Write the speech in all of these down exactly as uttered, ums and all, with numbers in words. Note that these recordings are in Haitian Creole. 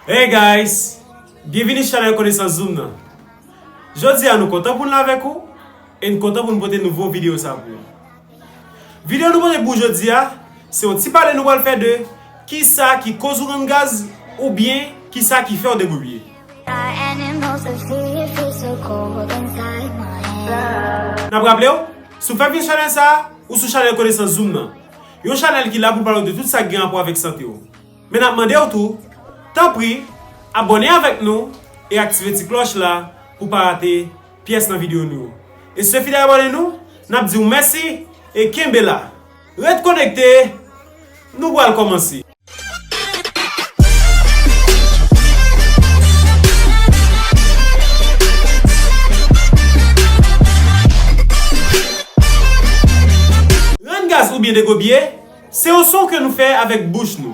Hey guys! Byenvini sou chanèl Konesans Zoom nan. Jodi a nou kontan pou n la avèk ou e n kontan pou n pote nouvo videyo sa pou ou. Videyo nou pote pou ou jodi a, se yon ti pale nou pral fè de kisa ki koz ou rann gaz oubyen kisa ki fè w degobye. N ap raple w, si w fèk vin chanèl sa a, ou sou chanèl Konesans Zoom nan. Yon chanèl ki la pou l pale w de tout sa k gen rapò avèk sante w. Men n ap mande w tou, tanpri, abòne avèk nou e aktive ti klòch la pou w pa rate pyès nan videyo nou yo. E si w fini abòne nou, n ap di w mèsi e kenbe la. Ret konekte, nou pral kòmanse. Rann gaz oubyen degobye, se yon son ke nou fè avèk bouch nou,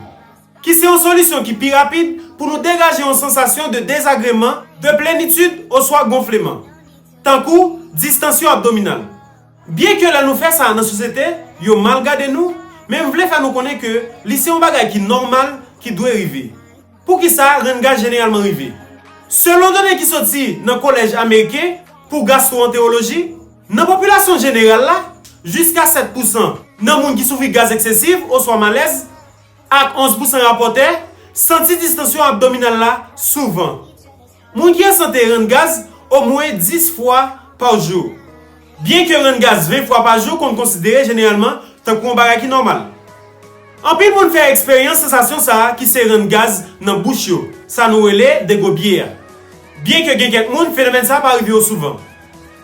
ki se yon solisyon ki pi rapid pou nou degaje yon sansasyon de dezagreman, de plenitid oswa gonfleman, tankou distansyon abdominal. Byenke lè nou fè sa nan sosyete, yo mal gade nou, men m vle fè nou konnen ke li se yon bagay ki nòmal, ki dwe rive. Poukisa rann gaz jeneralman rive? Selon done ki soti nan Kolèj Ameriken pou Gastwoantewoloji, nan popilasyon jeneral la, jiska sèt pousan nan moun ki soufri gaz eksesif oswa malèz, ak onz pousan rapòtè santi distansyon abdominal la souvan. Moun ki an sante rann gaz omwen dis fwa pa jou. Byenke rann gaz ven fwa pa jou konn konsidere jeneralman tankou yon bagay ki nòmal. Anpil moun fè eksperyans sansasyon sa a ki se rann gaz nan bouch yo, sa nou rele degobye a. Byenke gen kèk moun, fenomèn sa a pa rive yo souvan.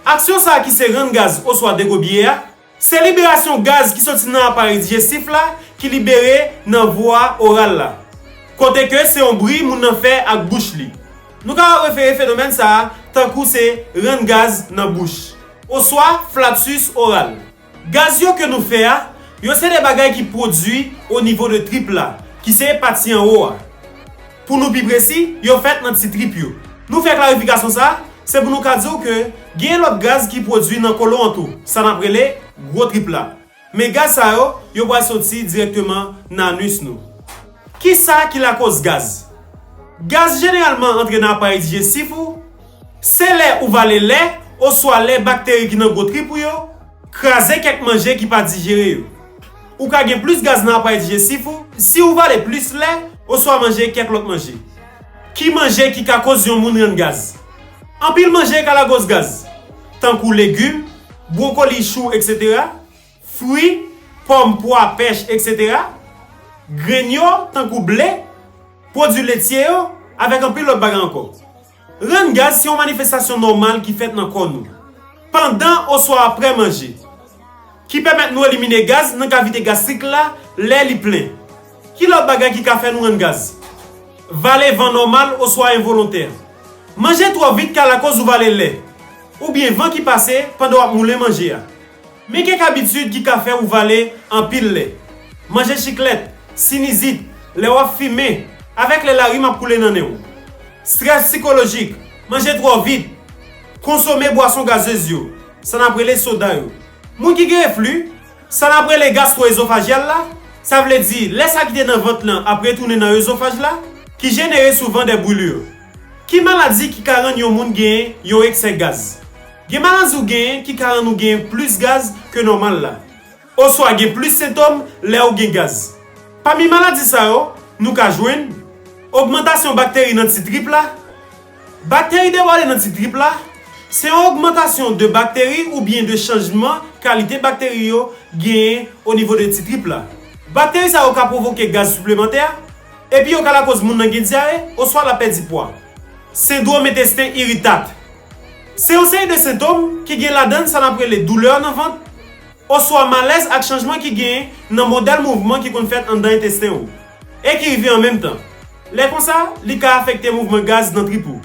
Aksyon sa a ki se rann gaz oswa degobye a, se liberasyon gaz ki soti nan aparèy dijestif la ki libere nan vwa oral la, kote ke se yon bri moun nan fè ak bouch li. Nou kapab refere fenomèn sa a tankou se rann gaz nan bouch, oswa flatus oral. Gaz yo ke nou fè a, yo se de bagay ki pwodui o nivo de trip la, ki se pati anwo a. Pou nou pi presi, yo fèt nan ti trip yo. Nou fè klarifikasyon sa a, se pou nou ka di w ke gen lòt gaz ki pwodui nan kolon an tou, sa n ap rele gwo trip la. Men gaz sa yo, yo pral soti dirèkteman nan anis nou. Kisa ki lakòz gaz? Gaz jeneralman antre nan aparèy dijestif ou, se lè ou vale lè oswa lè bakteri ki nan gwo trip ou yo kraze kèk manje ki pa dijere yo. Ou ka gen plis gaz nan aparèy dijestif ou si ou vale plis lè oswa manje kèk lòt manje. Ki manje ki ka koz yon moun rann gaz? Anpil manje ka lakòz gaz, tankou legim, bwokoli, chou, etsetera, fwi, pòm, pwa, pèch, etsetera, grenn yo, tankou ble, pwodui letye yo, avèk anpil lòt bagay ankò. Rann gaz se yon manifestasyon nòmal ki fèt nan kò nou, pandan oswa apre manje, ki pèmèt nou elimine gaz nan kavite gastrik la lè li plen. Ki lòt bagay ki ka fè nou rann gaz? Vale van nòmal oswa envolontè. Manje twò vit ka lakòz ou vale lè, oubyen van ki pase pandan w ap moulen manje a. Men kèk abitid ki ka fè ou vale anpil lè. Manje chiklèt, sinizit, lè w ap fimen, avèk lè larim ap koule nan nen w. Estrès sikolojik, manje twò vit, konsome bwason gazez yo, sa n ap rele soda yo. Moun ki gen refli, sa n ap rele gastwoezofagyal la, sa vle di lè sa ki te nan vant lan ap retounen nan ezofaj la, ki jenere souvan de brûlures. Ki maladi ki ka rann yon moun gen yon eksè gaz? Gen maladi ou genyen ki ka rann ou gen plis gaz ke nòmal la, oswa gen plis sentòm lè ou gen gaz. Pami maladi sa yo, nou ka jwenn ogmantasyon bakteri nan ti trip la. Bakteri debòde nan ti trip la, se yon ogmantasyon de bakteri oubyen de chanjman kalite bakteri yo genyen o nivo de ti trip la. Bakteri sa yo ka pwovoke gaz siplemantè, epi yo ka lakòz moun nan gen dyare oswa l ap pèdi pwa. Sendwòm entesten iritat, se yon seri de sentòm ki gen ladan l sa n ap rele doulè nan vant, oswa malèz ak chanjman ki genyen nan modèl mouvman ki konn fèt anndan entesten ou, e ki rive an menm tan. Lè konsa, li ka afekte mouvman gaz nan trip ou.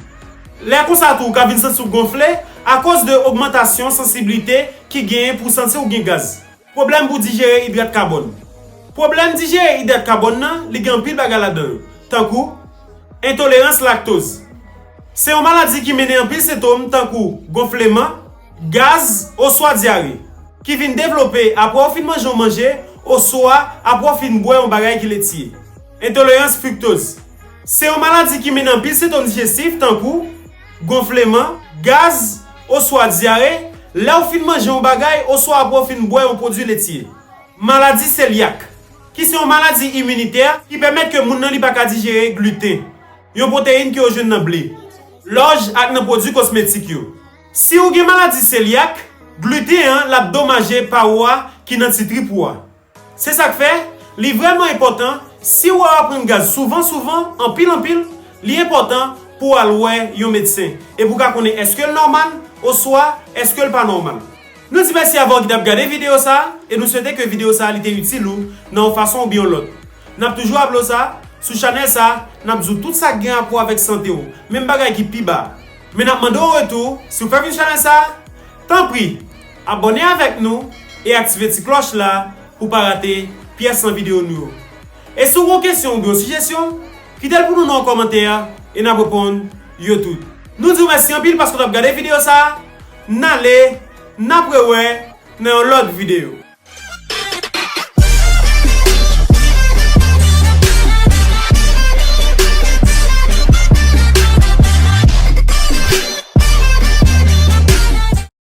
Lè konsa tou, ou ka vin santi w gonfle akoz de ogmantasyon sansiblite ki genyen pou w santi w gen gaz. Pwoblèm pou dijere idrat kabòn. Pwoblèm dijere idrat kabòn nan, li gen anpil bagay ladan yo, tankou entolerans laktoz. Se yon maladi ki mennen anpil sentòm tankou gonfleman, gaz, oswa dyare, ki vin devlope apre w fin manje yon manje oswa apre w fin bwè yon bagay ki letye. Entolerans friktoz. Se yon maladi ki mennen anpil sentòm dijestif tankou gonfleman, gaz, oswa dyare, lè w fin manje yon bagay oswa apre w fin bwè yon pwodui letye. Maladi selyak, ki se yon maladi iminitè ki pèmèt ke moun nan li pa ka dijere gliten, yon pwoteyin ke yo jwenn nan ble, lòj ak nan pwodui kosmetik yo. Si w gen maladi selyak, gliten an l ap domaje pa ou a ki nan ti trip ou a. Se sa k fè, li vrèman enpòtan, si w ap pran gaz souvan souvan, anpil anpil, li enpòtan pou w al wè yon medsen e pou w ka konnen èske l nòmal oswa èske l pa nòmal. Nou di mèsi avè w ki t ap gade videyo sa a e nou swete ke videyo sa a li te itil ou nan yon fason oubyen yon lòt. N ap toujou raple w sa, sou chanèl sa, n ap di w tout sa k gen rapò avèk sante w, menm bagay ki pi ba. Men n ap mande w an retou, si w fèk vin chanèl sa, tanpri, abòne avèk nou e aktive ti klòch la pou w pa rate pyès nan videyo nou yo. E si w gen yon kesyon oubyen yon sijesyon, kite l pou nou nan yon kòmantè e n ap reponn yo tout. Nou di w mèsi anpil paske w t ap gade videyo sa a. N ale, n ap rewè nan yon lòt videyo.